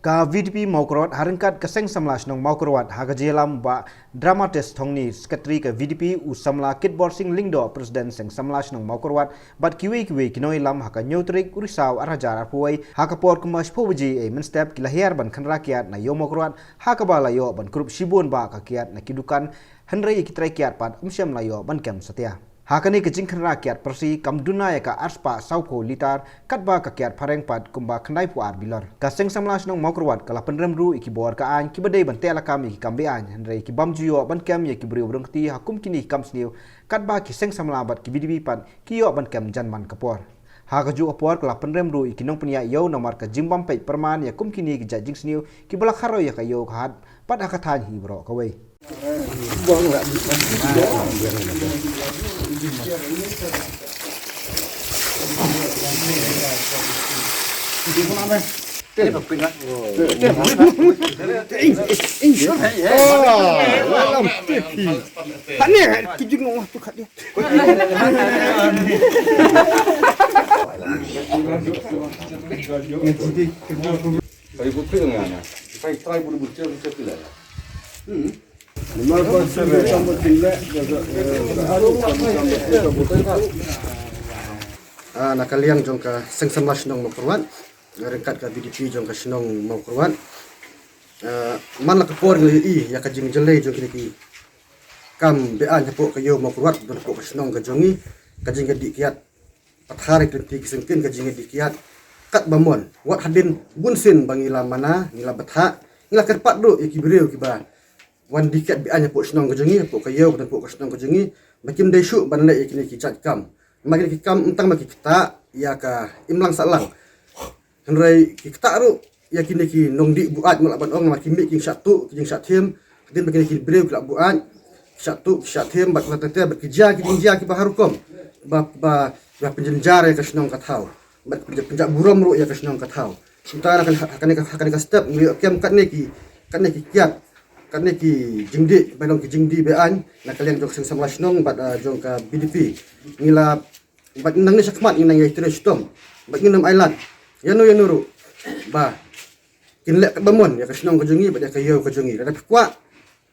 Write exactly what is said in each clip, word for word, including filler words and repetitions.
Ka V D P Mawkyrwat ha ryngkat ka Seng Samla Shnong Mawkyrwat ha ka jingïalam Bah Dramatis Thongni, Secretary ka V D P, u Samla Kitbor Singh Lyngdoh, President Seng Samla Shnong Mawkyrwat, bad kiwei kiwei ki nongïalam ha ka hynñiew tarik u Risaw ar hajar arphew wei, ha ka por kumba shiphew baje mynstep ki la hiar ban kynrad kiad na Ïew Mawkyrwat, ha kaba la ïoh ban kurup shibun bah ka kiad na ki dukan, hynrei ki trai kiad pat ym shym la ïoh ban kem satia. Ha kane ka jingkynrad kiad pyrsi kam duna ïa ka arspah sawphew litar, katba ka kiad phareng pat kumba khyndaiphew ar bilor. Ka Seng Samla Shnong Mawkyrwat ka la pynrem ruh ïa ki bor ka aiñ kiba dei ban teh lakam ïa ki kam be-aiñ, hynrei ki bym ju ïoh ban kem ïa ki briew ba rung kti ha kum kine ki kam sniew, katba ki seng samla bad ki V D P pat ki ïoh ban kem jan man ka por. Ha kajuh ka por ka la pynrem ruh ïa ki nongpynïaid ïew namar ka jingbym peit pyrman ïa kum kine ki jait jingsniew kiba la kharoi ïa ka ïew ka hat bad ha ka thaiñ hi baroh kawei. Ah, na ka liang jong ka Seng Samla Shnong Mawkyrwat, ryngkat ka V D P jong ka shnong Mawkyrwat. Ah, man la ka por ngi ïohi ïa ka jingjyllei jong kine ki kam be-aiñ hapoh ka ïew Mawkyrwat, don hapoh ka shnong ka jong ngi, ka jingïadih kiad pathar ïa ki lynti ki syngkien, ka jingïadih kiad katba mon. Wat hadien bunsien ba ngi la mana, ngi la bthah, ngi la kyrpad ruh ïa ki briew kiba wan dih kiad be-aiñ hapoh shnong ka jong ngi, hapoh ka ïew, hapoh ka shnong ka jong ngi, ba kim dei shuh ban leh ïa kine ki jait kam. Namar kine ki kam ym tang ba ki ktah ïa ka imlang sahlang, hynrei ki ktah ruh ïa kine ki nongdih buaid, mut lah ban ong, namar ki mih ki jingshah tuh, ki jingshah thiem. Hadien ba kine ki briew ki la buaid, ki shah tuh, ki shah thiem, bad la tete bad ki jia ki jingjia kiba har rukom ba, ba, ba pynjynjar ïa ka shnong ka thaw, bad pynjah, pynjah burom ruh ïa ka shnong ka thaw. Kumta na kane, ha kane ka, ha kane ka step ngi ïoh kem katne ki, katne ki kiad, katne ki jingdih, ba long ki jingdih be-aiñ na ka liang jong ka Seng Samla Shnong bad, ah, jong ka V D P. Ngi la, bad ngi nangne shakhmat ngi nang ïai trei shitom, bad ngin ym ailad ïano ïano ruh ba kin leh katba mon ïa ka shnong ka jong ngi bad ïa ka ïew ka jong ngi. Lada phi kwah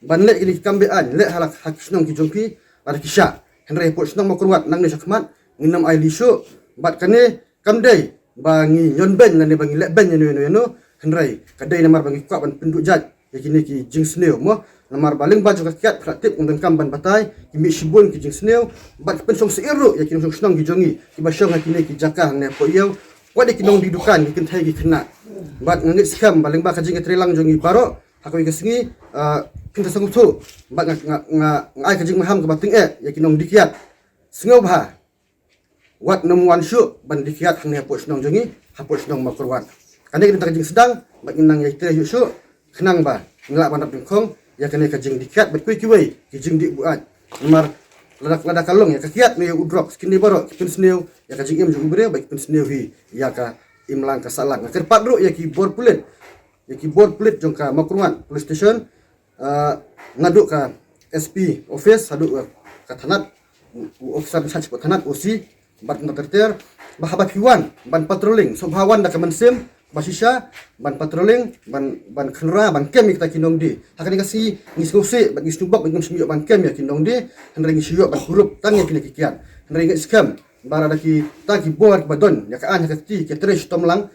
ban leh kine ki kam be-aiñ, leh ha la, ha ki shnong ki jong phi, lada ki shah. Hynrei hapoh shnong Mawkyrwat nangne shakhmat ngin ym ailad shuh, bad kane kam dei ba ngi ñion beiñ lane ba ngi leh beiñ ïano ïano ïano, hynrei ka dei namar ba ngi kwah ban pynduh jait ïa kine ki jingsniew mo. Namar ba lyngba jong ka kiad, phi la tip, ngim donkam ban batai, ki mih shibun ki jingsniew, bad ki pynshong syier ruh ïa ki nongshong shnong ki jong ngi kiba shong ha kine ki jaka hangne hapoh ïew. Wat ïa ki nongdih dukan, ki kynthei ki khynnah. Bad nga ngeit skhem ba lyngba ka jingïatreilang jong ngi baroh ha kawei ka sngi, ah, phin sa sngewthuh. Bad nga, nga, nga, nga ai ka jingmaham kaba tyngeh ïa ki nongdih kiad. Sngewbha wat nym wan shuh ban dih kiad hangne hapoh shnong jong ngi, hapoh shnong Mawkyrwat. Kane ka dei tang ka jingsdang, bad ngin nang ïai trei shuh shuh khnang ba ngin lah ban rap dyngkhong ïa kane ka jingdih kiad bad kiwei kiwei ki jingdih buaid. Namar lada, lada ka long ïa ka kiad ne ïa u drok, kine baroh ki pynsniew ïa ka jingim jong u briew bad ki pynsniew hi ïa ka imlang ka sahlang. Nga kyrpad ruh ïa ki bor pulit, ïa ki bor pulit jong ka Mawkyrwat Police Station, ah, naduh ka S P office haduh ka thanat, u, u officer in charge ka thanat, O C, bad kumta ter ter, ba haba phi wan ban patrolling, sngewbha wan da ka mynsiem ba shisha, ban patrolling, ban, ban kynrad, ban kem ïa kita ki nongdih. Ha kane ka sngi ngi sngewsih bad ngi sngewbok ba ngim shym ïoh ban kem ïa ki nongdih, hynrei ngi shu ïoh ban kurup tang ïa kine ki kiad. Hynrei nga ngeit skhem ba lada kita ki bor kiba don ïa ka aiñ ha ka kti ki trei shitom lang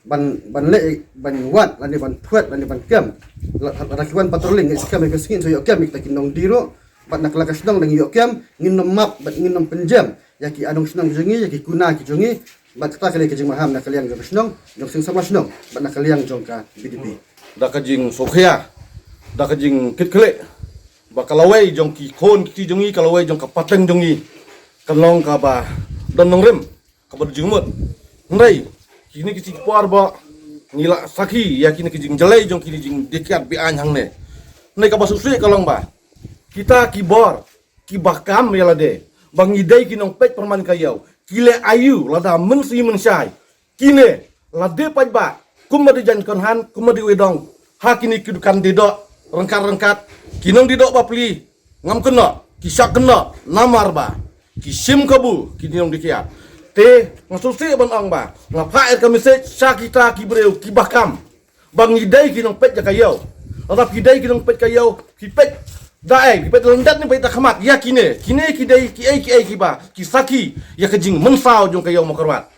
ban, ban leh, ban wad lane ban phuid lane ban kem, la, la, lada ki wan patrolling, nga ngeit skhem ïa ka sngi ngin sa ïoh kem ïa kita ki nongdih ruh. Bad na ka liang ka shnong lada ngi ïoh kem, ngin ym map bad ngin ym pynjem ïa ki nongshong shnong ki jong ngi, ïa ki kuna ki jong ngi. Bad kata ka dei ka jingmaham na ka liang jong ka shnong, jong Seng Samla Shnong, bad na ka liang jong ka V D P. Da ka jingsngewkhia, da ka jingkitkhlieh ba ka lawei jong ki khun ki kti jong ngi, ka lawei jong ka pateng jong ngi, kan long kaba don nongrim, kaba don jingmut. Hynrei kine ki sngi ki por ba ngi la sakhi ïa kine ki jingjlei jong kine ki jingdih kiad be-aiñ hangne. Hynrei kaba sngewsih ka long ba kita ki bor kiba kam ïa lade ba ngi dei ki nongpeit pyrman ka ïew, ki leh aïu lada mynsngi mynshai. Kine lade paidbah, kumba dei jaiñ kynhan, kumba dei wei dong, ha kine ki dukan dih doh ryngkat ryngkat, ki nongdih doh bapli, ngam kynnoh, ki shah kynnoh namar ba ki shim kabu ki nongdih kiad. Te nga sngewsih ban ong ba nga phah ïa ka message sha kita ki briew kiba kam Ba ngi dei ki nongpeit ïa ka ïew. Lada phi dei ki nongpeit ka ïew, phi peit da ei, phi peit da lyndet ne peit da khmat ïa kine. Kine ki dei kiei kiei kiba ki sakhi ïa ka jingmynsaw jong ka ïew Mawkyrwat.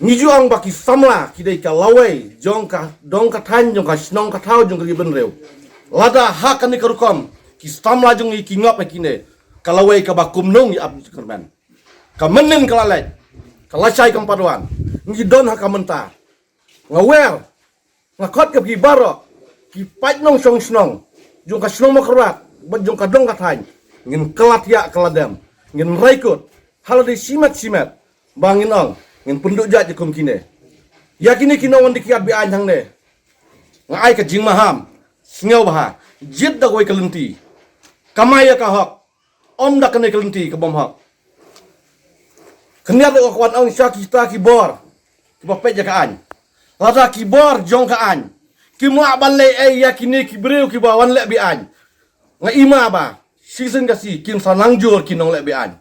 Ngi ju ong ba ki samla ki dei ka lawei jong ka dong ka thaiñ, jong ka shnong ka thaw, jong ka ri bynriew. Lada ha kane ka rukom ki samla jong ngi ki ngop ïa kine, ka lawei kaba kumno ngi ap jingkyrmen. Ka mynnin ka la leit, ka lashai kam pat wan. Ngi don ha ka mynta. Nga wer, nga khot ïa phi baroh, ki paid nongshong shnong jong ka shnong Mawkyrwat bad jong ka dong ka thaiñ. Ngin kylla thiah kylla dem, ngin rai kut ha lade shimet shimet. Ba ngin ong, ngin pynduh jait ïa kum kine. Ïa kine ki nongwan dkiat be-aiñ hangne, nga ai ka jingmaham, sngewbha jied da kawei ka lynti, kamai ïa ka hok, ym da kane ka lynti ka bym hok. Khyndiat ruh ka wan ong sha kita ki bor kiba peit ïa ka aiñ. Lada ki bor jong ka aiñ kim lah ban leh ei ïa kine ki briew kiba wan leh be-aiñ, nga ïma ba shisien ka sngi kin sa nang jur ki nongleh be-aiñ.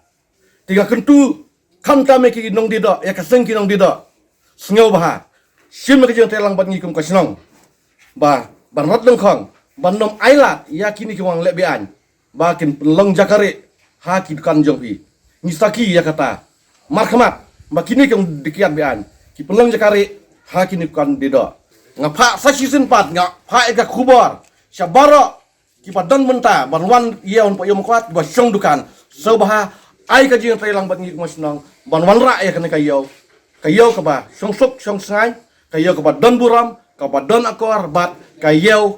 Te nga kyntu khamtam ïa ki nongdie doh, ïa ka seng ki nongdie doh, sngewbha shim ïa ka jingtreilang bad ngi kum ka shnong, ba ban rat lyngkhong, ban ym ailad ïa kine ki wan leh be-aiñ, ba kin pynlong jaka rieh ha ki dukan jong phi. Ngi sakhi ïa kata markhmat ba kine ki nongdkiat be-aiñ ki pynlong jaka rieh ha kine ki dukan die doh. Nga phah sa shisien pat, nga phah ïa ka khubor sha baroh kiba don bynta ban wan ïew hapoh ïew Mawkyrwat, kiba shong dukan, sngewbha ai ka jingtreilang bad ngi kum ka shnong ban wanrah ïa kane ka ïew, ka ïew kaba shong suk shong sngaiñ, ka ïew kaba don burom, kaba don akor bad ka ïew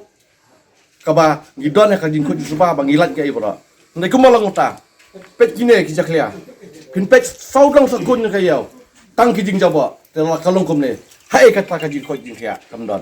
kaba ngi don ïa ka jingkhuid jingsuba ba ngi lait kaei baroh. Hynrei kumba long mynta, peit kine ki jakhlia, phin peit sawdong sawkun ka ïew, tang ki jingjaboh. Te la ka long kumne, haei kata ka jingkhuid jingkhiah kam don.